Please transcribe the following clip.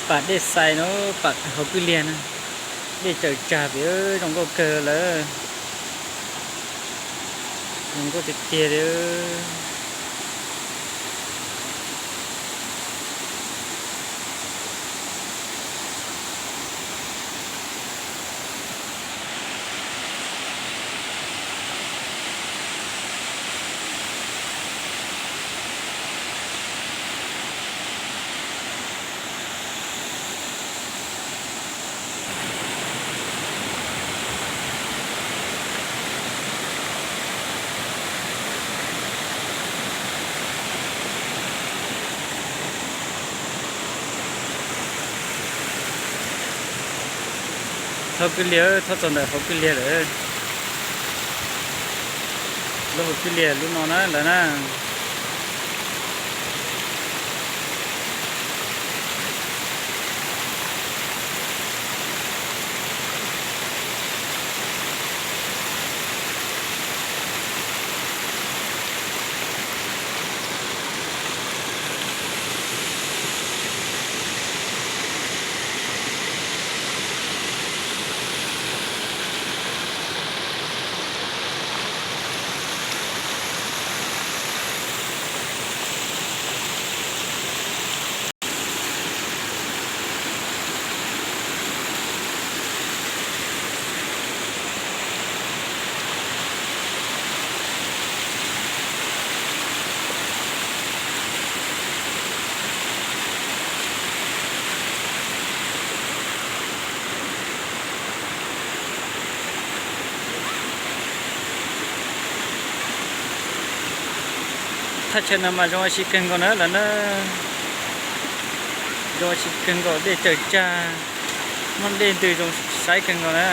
Pam dej xais no, pam hauv kwj liag na. Dej tsaws tsag pem, zoo nkauj kawg lawm. Zoo nkauj tiag tiag li. Thoob kwj liag, thoob txog ntawm hauv kwj liag lawm. Lub hauv kwj liag lub no na lawm na. Thaj chaw no mas zoo ua si kawg nkaus na lawm na. Zoo ua si kawg nkaus, dej tsaws tsag, muaj dej ntws zoo saib kawg nkaus na.